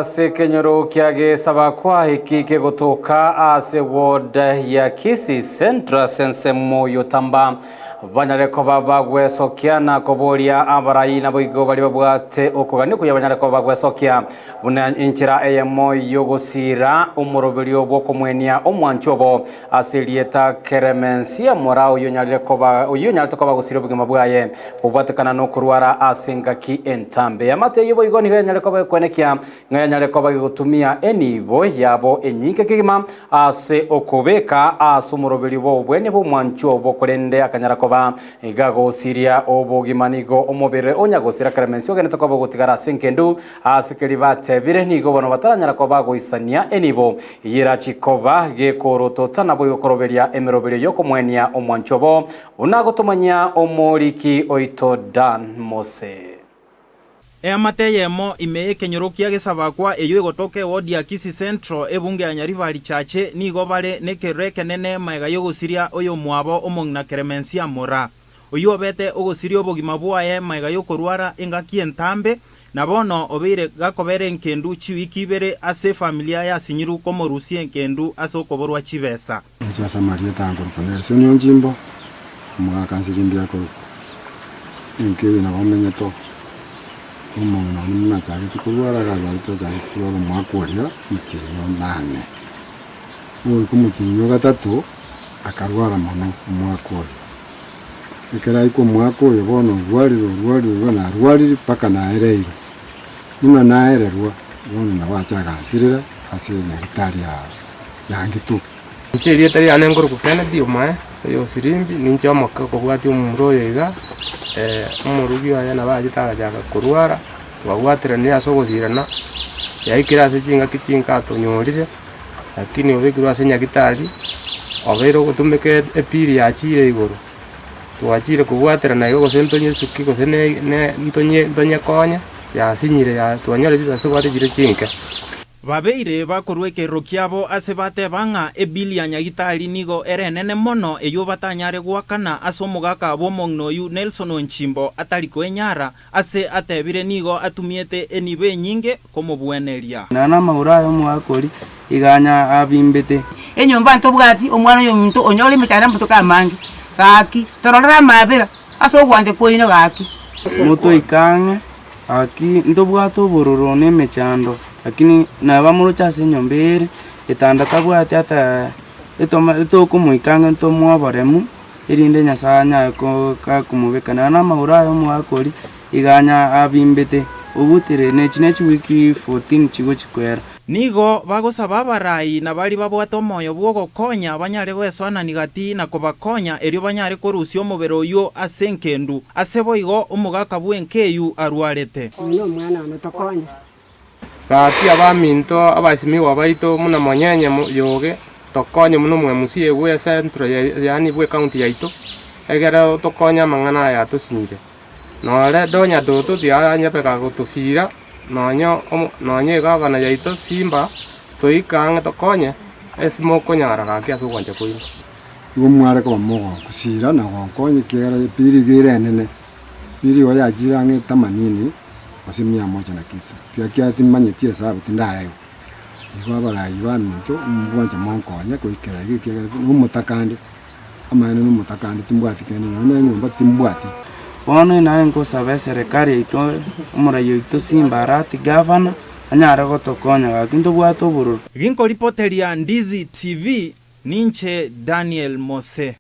Ase ekenyoro kia Gesabakwa eki kegotoka ase ward ya Kisii Central ase ensemo y'Otamba banyare koba bagwesokia na koboria abarai naboigo baria babwate okogania okuya banyare koba bagwesokia buna enchera eyemo y'ogosiira omoroberio bw'okomwenia omwancho obo ase erieta Keremensia Moraa oyio onyarire koba oyio onyarete koba gosiria obogima bwaye Kobwatekana nokorwara ase engaki entambe. Eamate eyio boigo nigo yanyare koba gekwenekia ng'a yanyare koba gegotumia enibo yabo enyinge kegima ase okobeka ase omoroberio bw'obobwenia bw'omwancho obo, korende akanyara koba gagosiria obogima. Nigo omobere o nyagosira Clemency ogenete koba ogotigara ase engendu ase keria batebire. Nigo bono bataranyara koba bagoisania enibo eyio erachie koba gekorotota naboigo koroberia emeroberio y'okomwenia omwancho obo. Buna gotomanyia omoriki oito Dan Mose. Eamate eyemo ime y'ekenyoro kia Gesabakwa eyio egotoka ewodi ya Kisii Central ebunge ya Nyaribari Chache nigo bare nekerero ekenene maega y'ogosiria oyomwabo omong'ina Clemencia Moraa oyio obete ogosiria obogima bwaye maega y'okorwara engaki entambe na bono obeire gakobera enkendu chiwiki ibere ase efamilia yasinyiru komorusia enkendu ase okoborwa chibesa. Inche ase amarieta ankorokwa Nelson Onjimbo, omogaka Nsirimbi akorokwa. Enka eye nabo amenyete oo, omong'ina one buna achagete korwara iga arwarete achagete korwara omwaka oria omotienyi o nane. Ogoika omotienyi o gatato, akarwara mono omwaka oyo. Ekero aika omwaka oyo bono orwarire orwarire orwarire narwarire mpaka naereirwe. Buna naererwa, bono nabo acha agansirera ase nyagetari ya Yangito. Inche erieta riane nkorokwa Kennedy Omae, oyo o Sirimbi, ninche omoke okobwatia omomura oyo iga, omorugi oye nabo achete agachaka korwara, twabwateranire ase ogosirana, yaikire ase chingaki chinke atonyorire, lakini obekirwe ase nyagitari, obeire ogotumeka epili yachire igoro, twachire kobwaterana igo gose ntonyesuki gose ne ne ntonye ntonyekonye, yasinyire ya twanyora chibesa tobwate chire chinke. Babeire bakorua ekerero kiabo ase bateba ng'a ebili ya nyagitari nigo ere enene mono eyio batanyare goakana ase omogaka bw'omong'ina oyio Nelson Onchimbo atari koenyara ase atebire nigo atumiete enibo enyinge komobweneria. Nonya namagoro aye omogaka oria iga anya abimbete. Enyomba ntobwati omwana oyominto onyore emechando amatuko amange, gaki tororere amaabera ase ogwancha kwaino gaki. Motoike ang'e Gaki ntobwate obororo na emechando, lakini neba moroche ase enyomba eye ere, etanda tabwati ata etoma etokomoika ang'e ntomoe oboremu, erinde Nyasaye anyare ko gakomobeka. Nonya na amagoro aye omogaka oria, iga anya abimbete, obutire, na echi ne chiwiki 14 chigochi koera. Nigo bagosaba abarai na baria babwate omoyo bw'ogokonya banyare gwesoanania gati na kobakonya erio banyare korusia omobere oyio ase enkendu, ase boigo omogaka bw'enkeyu arwarete. Oyo nomwana one, tokonye. Gaki abaminto abasimigwa baito buna monyenye yoge, tokonye buna omwemusie bwe central yaani bwe county yaito, egere tokonye amang'ana aya atosinyire. Nore Donya Doto tianyebeka gotosiira, nonya omo nonya egavana yaito Simba, toika ang'e tokonye ase mokonyara gaki ase ogwancha kwaino. Igo mware koba mogonkusiira na gonkonya, ekiagera epiri iga ere enene, epiri igo yachiire ang'e etamanini gose mia moja na kitu, ekiagera timanyeti esabu tindaegwa. Igo abarai baminto mbwanche monkonye goikera iga ekiagera nomotakande. Amaene nomotaka ande timbwati kende, nonya na enyomba timbwati. Bono inare nkosaba eserekari yaito, omorai oito Simba Arati gavana, anyare gotokonya gaki ntobwate obororo. Ginkoripoteria Ndizi TV, ninche Daniel Mose.